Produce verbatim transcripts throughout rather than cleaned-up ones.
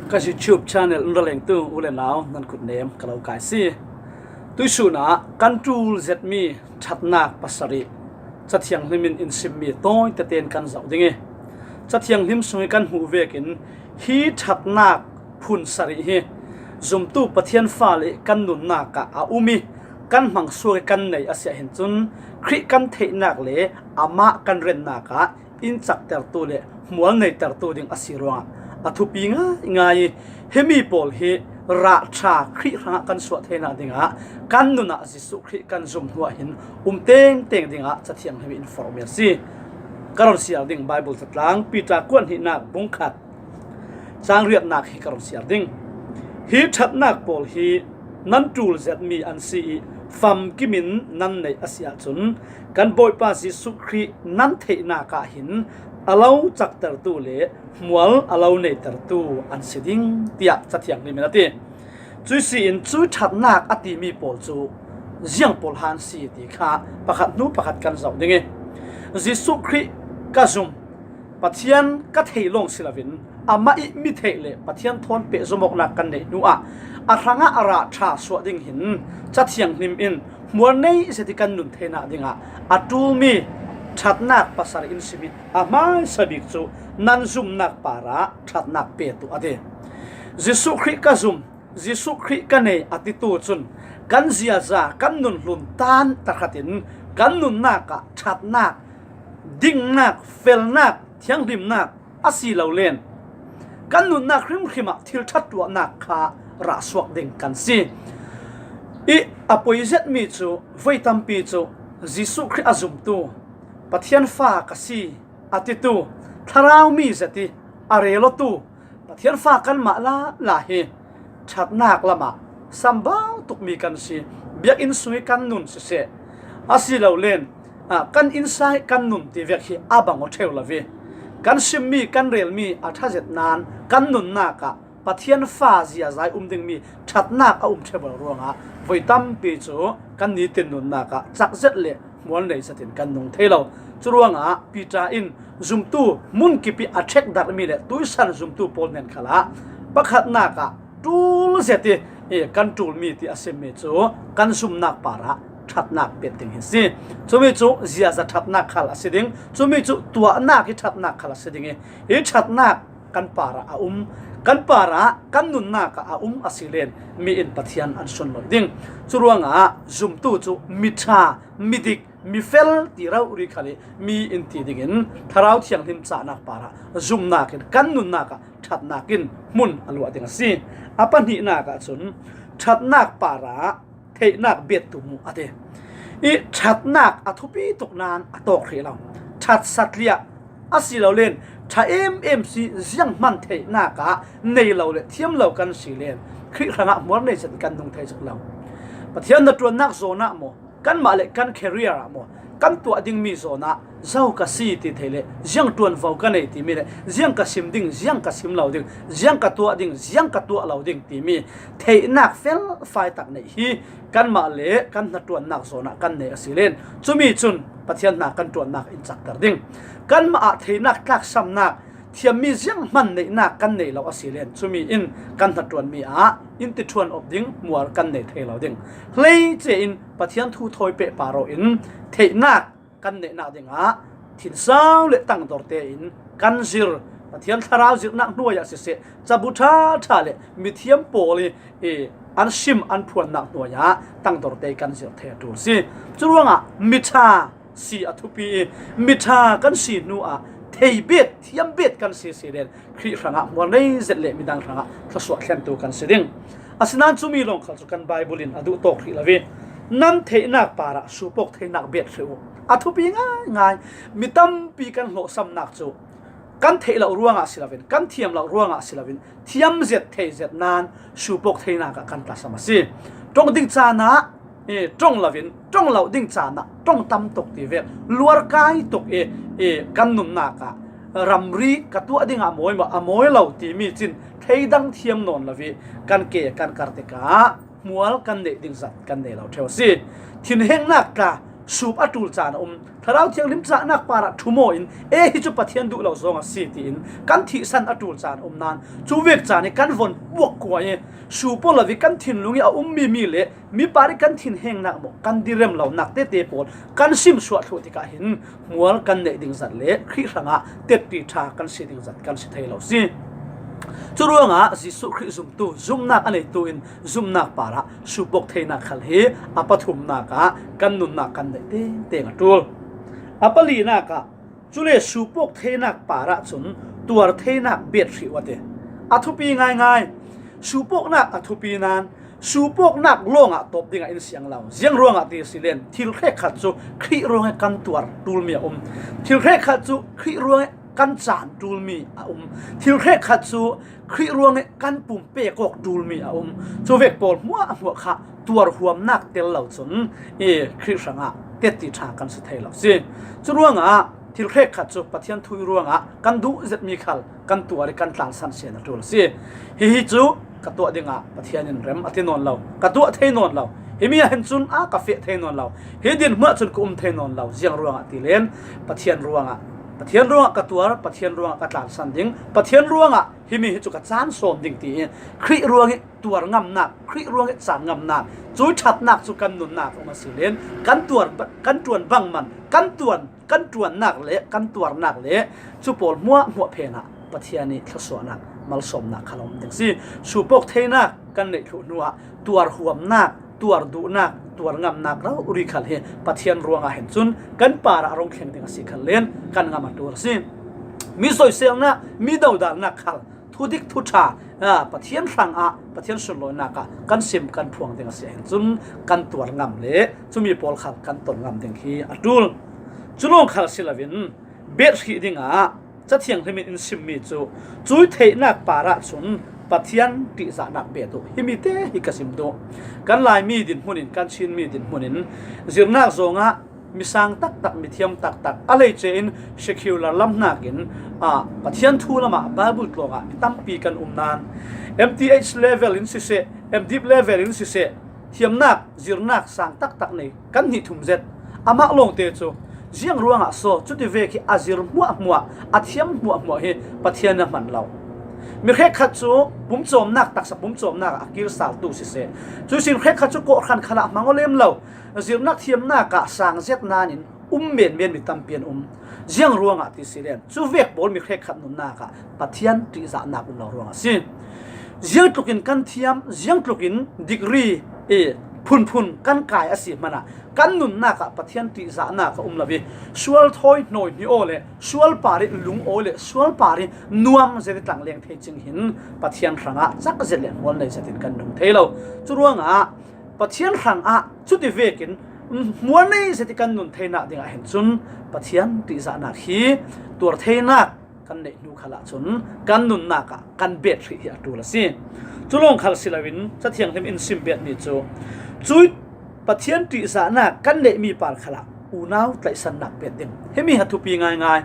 Ka YouTube channel un ra lengtu u le nau nan kut nem ka lo kai si. Tuisun ah kan tul zetmi thatnak pasarih Cathiang Hlim in in simmi tawi tetein kan zoh ding i, Cathiang Hlim sung i kan hmuh vekin hi thatnak phun sarih hi zumtu Pathian fa le kan nunnak ah a um i, kan hmang suak i kan nei a si ah hin cun Khrih kan theihnak le amah kan rennak ah in caktertu le hmual neitertu ding a si ruangah a thupi ngaingai i, himi pawl hi rah ṭha Khrih hrangah kan suah theinak dingah kan nun ah Jesuh Khrih kan zum hnuah hin um tengteng dingah Cathiang Hlim in forhmi a si. Ka ron siar ding Bible catlang Peter kuat hnihnak bung khat cang riatnak hi ka ron siar ding. Hi ṭhatnak pawl hi nan tul zetmi an si i, famkim in nan neih a si ahcun kan Bawipa Jesuh Khrih nan theihnak ah hin a lo caktertu le hmual a lo neitertu an si ding, tiah Cathiang Hlim in a ti. Cui si in cui ṭhatnak a timi pawl cu ziang pawl han si ti kha pakhat hnu pakhat kan zoh ding i, Jesuh Khrih ka zum, Pathian ka thei lawng si loin amah i mi theih le Pathian thawn pehzom awknak kan neih hnu ah a hrangah a rah ṭha suah ding hin Cathiang Hlim in hmual nei zet i kan nun theinak dingah a ṭulmi ṭhatnak pasarih in sim i, a hmaisa bik cu nan zumnak parah ṭhatnak petu a ti. Jesuh Khrih ka zum, Jesuh Khrih ka nei a titu cun kan ziaza kan nun hlun tan tahratin kan nunnak ah ṭhatnak, dingnak, felnak, thianghlimnak a si lo len kan nunnak hrimhrim ah thil ṭhat tuahnak kha rah suak ding kan si. I a poi zetmi cu voi tampi cu Jesuh Khrih a zumtu, Pathian fa ka si a titu, thlarau mi zet i a rel awtu, Pathian fa kanmah lala hi ṭhatnak lamah sambau tukmi kan si. Biakinn sung i kan nun siseh, a si lo len, ah, kan innsang i kan nun ti vek hi a bang aw ṭheu lo i, kan simmi, kan relmi a ṭha zet nain kan nunnak ah Pathian fa ziaza i um dingmi ṭhatnak a um ṭheu lo ruangah voi tampi cu kan nitin nunnak ah cak zet le hmual nei zetin kan nung thei lo. Curuangah Peter in zumtu hmun kip i a ṭhekdarhmi le tuisan zumtu pawl hnen khalah pakhatnak ah ṭul zet i, i kan ṭulmi ti a simmi cu kan zumnak parah ṭhatnak pet ding hi si. Cumi cu ziaza ṭhatnak khal a si ding. Cumi cu tuahnak i ṭhatnak khal a si ding i, i ṭhatnak kan parah a um, kan parah kan nunnak ah a um a si len mi in Pathian an sunlawih ding. Curuangah zumtu cu miṭha, midik, mifel ti rori khal i mi in ti dingin Thlarau Thianghlim cahnak parah zumnak in kan nunnak ah ṭhatnak in hmun a luah ding a si. A pahnihnak ah cun ṭhatnak parah theihnak bettu hmuh a ti. I ṭhatnak a thupi tuk nain a tawk hrih lo. Ṭhat satliah a si lo len ṭha em em si zianghman theihnak ah nei lo le thiam lo kan si len Khrih hrangah hmual nei zet kan nung thei zik lo. Pathian hnaṭuannak zawn ah maw, kanmah le kan career ah maw, kan tuah dingmi zawn ah zo ka si ti thei le ziang ṭuanvo ka nei timi le ziang ka sim ding, ziang ka sim lo ding, ziang ka tuah ding, ziang ka tuah lo ding timi theihnak felfai tak neih hi kanmah le kan hnaṭuannak zawn ah kan nei a si len cumi cun Pathian hna kan ṭuannak in cakter ding. Kanmah ah theinak tlaksamnak thiammi zianghman neihnak kan nei lo a si len cumi in kan hnaṭuanmi ah in ti ṭhuan op ding hmual kan nei thei lo ding. Hleice in Pathian thu thawi pehpar aw in theihnak kan neihnak dingah thinsau le tangdor tein kan zir. Pathian thlarau zirhnak hnuai ah siseh, cabu ṭha ṭha le mithiam pawl i, i an sim an phuannak hnuai ah tangdor te kan zirh thei a ṭul si. Curuangah miṭha si a thupi i, miṭha kan si hnu ah thei bet, thiam bet kan si si len Khrih hrangah hmual nei zet le midang hrangah thluasuah thlentu kan si ding. Asinain cumi lawng khal cu kan Bible in a duh tawk hrih lo i, nan theihnak parah supawk theinak bet hrih u. A thupi ngaingai. Mi tampi kan hlawhsamnak cu kan theih loh ruangah si loin, kan thiam loh ruangah si loin, thiam zet thei zet nain supawk theinak ah kan tlasam a si. Ṭong ding caan ah i, ṭong loin, ṭong lo ding caan ah ṭong tam tuk ti vek, luarkai tuk i, i kan nunnak ah ramri ka tuah dingah a mawi maw, a mawi lo timi cin theidang thiam nawn lo i kan ke kan kar tikah hmual kan neih ding zat kan nei lo ṭheu a si. Thinhengnak tla sup a ṭul caan a um. Thlarau Thianghlim cahnak parah ṭhu maw in, e, hi cu Pathian duh lo zong a si tiin kan thihsan a ṭul caan a um nain, cu vek caan hi kan von puak kuai i sup aw lo i kan thinlung i a ummi mi le mi parih kan thinhengnak maw, kan direm lonak tete pawl kan simsuah thluh tikah hin hmual kan neih ding zat le Khrih hrangah tetti ṭha kan si ding zat kan si thei lo si. Curuangah Jesuh Khrih zumtu, zumnak a neitu in zumnak parah sup awk theinak khal hi a pathumnak ah kan nunnak kan neih tengteng a ṭul. A palinak ah, cule sup awk theinak parah cun tuar theinak bet hrih uh a ti. A thupi ngaingai. Sup awknak a thupi nain sup awknak lawngah tawp dingah in siang lo. Ziang ruangah ti si len, thil hrekkhat cu Khrih ruangih kan tuar ṭulmi a um. Thil hrekkhat cu Khrih ruangih kan caan ṭulmi a um. Thil hrekkhat cu Khrih ruangih kan pumpek awk ṭulmi a um. Cu vek pawl hmuahhmuah kha tuar huamnak tel lo cun i Khrih hrangah tetti ṭha kan si thei lo si. Curuangah thil hrekkhat cu Pathian thu i ruangah kan duh zetmi khal kan tuar i kan tlansan sian a ṭul a si. Hihi cu ka tuah dingah Pathian in rem a ti nawn lo, ka tuah thei nawn lo, himi ah hin cun a ka feh thei nawn lo, hi dinhmun ah cun ka um thei nawn lo. Ziang ruangah ti len, Pathian ruangah, Pathian ruangah ka tuar, Pathian ruangah ka tlansan ding, Pathian ruangah himi hi cu ka caan sawm ding tiin Khrih ruangih tuar ngamnak, Khrih ruangih caan ngamnak, cui ṭhatnak cu kan nunnak a um a si len, kan tuar, kan ṭuan bangman, kan tuan, kan ṭuannak le kan tuarnak le cu pawl hmuahhmuah phenah Pathian i thlawsuahnak, malsawmnak khal a um ding si. Sup awk theinak kan neih thluh hnuah tuar huamnak, tuar duhnak, tuar ngamnak rori khal hi Pathian ruangah hin cun kan parah a rung thleng ding a si khal len kan ngam a ṭul a si. Mi soiselnak, mi dodalnak khal thudik thuṭha, a, Pathian hrangah, Pathian sunlawinak ah kan sim kan phuang ding a si ahhin cun kan tuar ngam le cumi pawl khal kan ton ngam ding hi a ṭul. Cu lawng khal si loin bet hrih dingah Cathianghlim in in simmi cu cui theihnak parah cun Pathian ṭihzahnak bet uh. Himi te hi ka sim duh. Kan Laimi dinhmun in, kan Chinmi dinhmun in zirnak zongah mi sang taktak, mi thiam taktak, a hleice in secular lam hnakin, ah, Pathian thu lamah Bible tlawngah mi tampi kan um nain M T H level in siseh, M Div level in siseh, thiamnak, zirnak sang taktak nei kan hnih thum zet. Amah lawngte cu ziang ruangah so cuti vek hi a zir hmuahhmuah, a thiam hmuahhmuah hi Pathian a hman lo. Mi hrekkhat cu pumcawmnak, taksa pumcawmnak ah a kir saltu siseh, cuihsin hrekkhat cu kawhhran khalah hmang aw lem lo. Zirnak thiamnak ah sang zet nain um menmen mi tampi an um. Ziang ruangah ti si len, cu vek pawl mi hrekkhat nunnak ah Pathian ṭihzahnak um lo ruangah a si. Ziangtlukin kan thiam, ziangtlukin degree, eh, phunphun kan kai a si hmanah kan nunnak ah Pathian ṭihzahnak a um lo i sual thawi hnawi hnih aw le sual par i lung aw le sual par i nuam zet i tlangleng thei cing hin Pathian hrangah cak zet le hmual nei zetin kan nung thei lo. Curuangah Pathian hrangah cuti vekin hmual nei zet i kan nun theinak dingah hin cun Pathian ṭihzahnak hi tuar theinak kan neih hnu khalah cun kan nunnak ah kan bet hrih hi a ṭul a si. Cu lawng khal si loin Cathianghlim in sim betmi cu cui Pathian ṭihzahnak kan neihmi par khalah unau tlaihsannak bet ding. Himi hi a thupi ngaingai.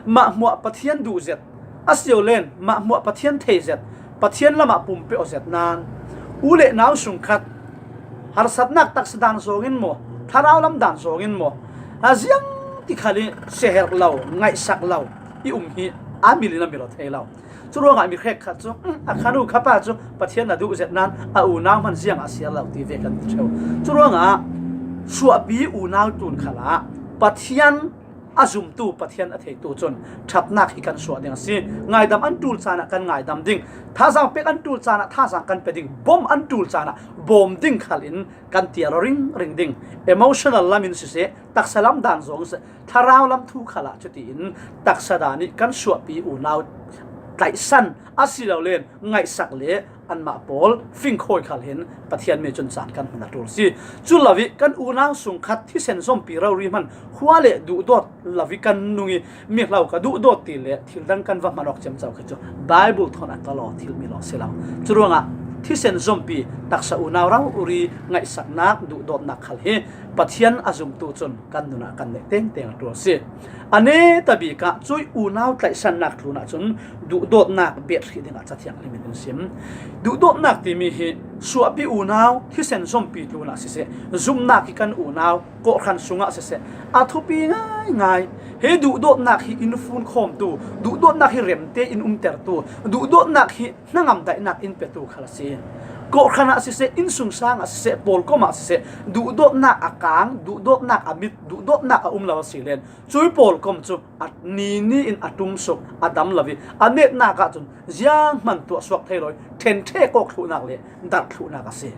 Mah hmuah Pathian duh zet, a si lo len mah hmuah Pathian thei zet, Pathian lamah pumpe aw zet nain u le nau sung khat harsatnak taksa dan zawngin maw, thlarau lam dan zawngin maw, a ziang ti khal i seher lo, ngaihsak lo i um hi a mil in a mil aw thei lo. Curuangah mi hrekkhat cu, "Um, a khanu khapa cu Pathian a duh zet nain a unau hman ziang a siar lo," ti ve kan ti ṭheu. Curuangah suahpi unau tlun khalah Pathian a zumtu, Pathian a theitu cun ṭhatnak hi kan suah ding a si. Ngaidam an ṭul caan ah kan ngaidam ding, thazaang pek an ṭul caan ah thazaang kan pe ding, bawm an ṭul caan ah bawm ding khal in kan tial aw ringring ding. Emotional lam in siseh, taksa lam dan zawng siseh, thlarau lam thu khalah cutiin taksa dan i kan suahpi unau tlaihsan a si lo len ngaihsak le anmah pawl fingkhawi khal hin Pathian mi cun caan kan hman a ṭul si. Cu lo i kan unau sung khat thisen zompi rori hman khua le duhdawt lo i kan nung i mi hlo ka duhdawt ti le thil dang kan va hman awk ciamco khi cu Bible thawn a tawlaw thilmi lawng si lo. Curuangah thisen zompi taksa unau rori ngaihsaknak duhdawtnak khal hi Pathian a zumtu cun kan nun ah kan neih tengteng a ṭul si. A neta bik ah cui unau tlaihsannak tlun ah cun duhdawtnak bet hrih dingah Cathianghlim in in sim. Duhdawtnak timi hi Suahpi unau thisen zompi tlunah siseh, zumnak hi kan unau kawhhran sungah siseh, a thupi ngaingai. Hi duhdawtnak hi in funkhawmtu, duhdawtnak hi remte in umtertu, duhdawtnak hi hnangam daihnak in petu khal a si. Kawhhranah siseh, innsungsangah siseh, pawlkomah siseh, duhdawtnak a kang, duhdawtnak a mit, duhdawtnak a um lo a si len, cui pawlkom cu a ni ni in a tumsuk, a dam lo i a netnak ahcun zianghman tuahsuak thei lo i ṭhenṭhe kawk thluhnak le darh thluhnak a si.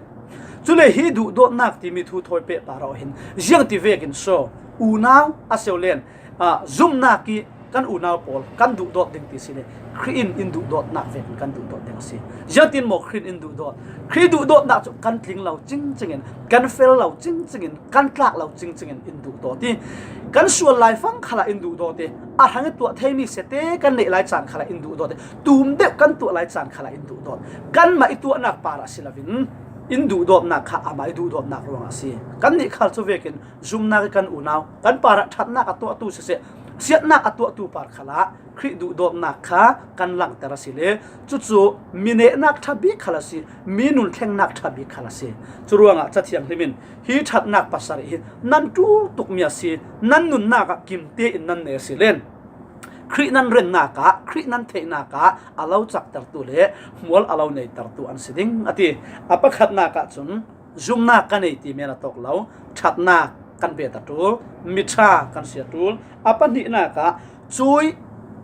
Cule hi duhdawtnak timi thu thawi pehpar aw hin ziangti vekin so unau a si len, aa, zumnak i kan unau pawl kan duhdawt ding ti si le Khrih in in duhdawtnak vekin kan duhdawt ding a si. Ziangtin maw Khrih in in duhdawt? Khrih duhdawtnak cu kan tling lo cingcingin, kan fel lo cingcingin, kan tlak lo cingcingin in duhdawt i kan sual laifang khalah in duhdawt i a hrang i tuah theimi sete kan neih lai caan khalah in duhdawt i tum deuh kan tuah lai caan khalah in duhdawt. Kanmah i tuahnak parah si loin in duhdawtnak kha amah i duhdawtnak ruangah a si. Kannih khal cu vekin zumnak i kan unau kan parah ṭhatnak a tuahtu siseh, siatnak a tuahtu par khalah Khrih duhdawtnak kha kan langhter a si le, cucu mi nehnak ṭha bik khal a si, mi nun thlengnak ṭha bik khal a si. Curuangah Cathiang Hlim in hi ṭhatnak pasarih hi nan ṭul tukmi a si, nan nunnak ah kimte in nan nei a si len Khrih nan rennak ah, Khrih nan theihnak ah a lo caktertu le hmual a lo neitertu an si ding a ti. A pakhatnak ahcun zumnak ka nei ti men a tawk lo, ṭhatnak kan bet a ṭul, miṭha kan si a ṭul. A pahnihnak ah cui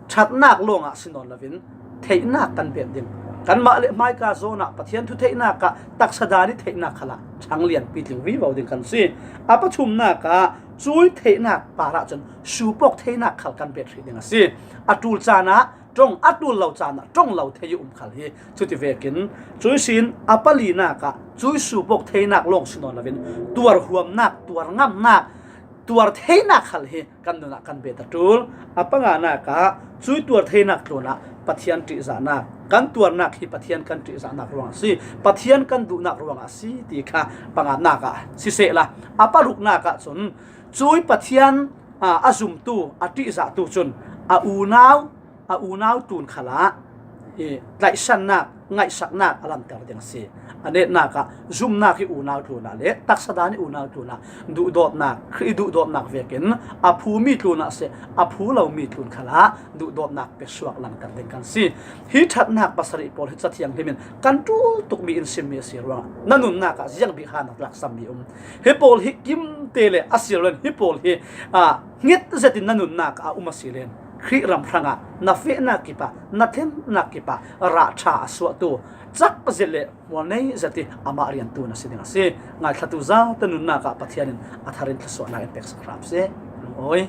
ṭhatnak lawngah si nawn loin theihnak kan bet ding. Kanmah le hmaika zawn ah Pathian thu theihnak ah taksa dan i theihnak khalah ṭhang lianpi tling vivo ding kan si. A pathumnak ah cui theihnak parah cun supawk theinak khal kan bet hrih ding a si. A ṭul caan ah ṭong, a ṭul lo caan ah ṭong lo thei i um khal hi. Cuti vekin cui sin a palinak ah cui supawk theinak lawng si nawn loin tuar huamnak, tuar ngamnak, tuar theinak khal hi kan nun ah kan bet a ṭul. A panganak ah cui tuar theinak tlunah Pathian ṭihzahnak, kan tuarnak hi Pathian kan ṭihzahnak ruangah a si, Pathian kan duhnak ruangah a si ti kha panganak ah sisehla, a paruknak ah cun cui Pathian, aa, a zumtu, a ṭihzahtu cun a unau a unau tlun khalah i tlaihsannak, ngaihsaknak a langhter ding a si. A netnak ah zumnak i unau tlunah le taksa dan i unau tlunah duhdawtnak, Khrih i duhdawtnak vekin a phumi tlunah si, a phu lomi tlun khalah duhdawtnak pesuak langhter ding kan si. Hi ṭhatnak pasarih pawl hi Cathiang Hlim in kan ṭul tukmi in simmi a si ruangah na nunnak ah ziang bik ha na tlaksammi um? Hi pawl hi kimte le a si lo in hi pawl hi, aa, hnget zetin na nunnak ah a um a si len Khrih ram hrangah na fehnak kipah, na thlennak kipah rah ṭha a suahtu cak zet le hmualnei zet i amah riantu na si ding a si. Ngaithlatu zate nunnak ah Pathian in a thar in thluasuahnak in peksak hram seh. Lungawi.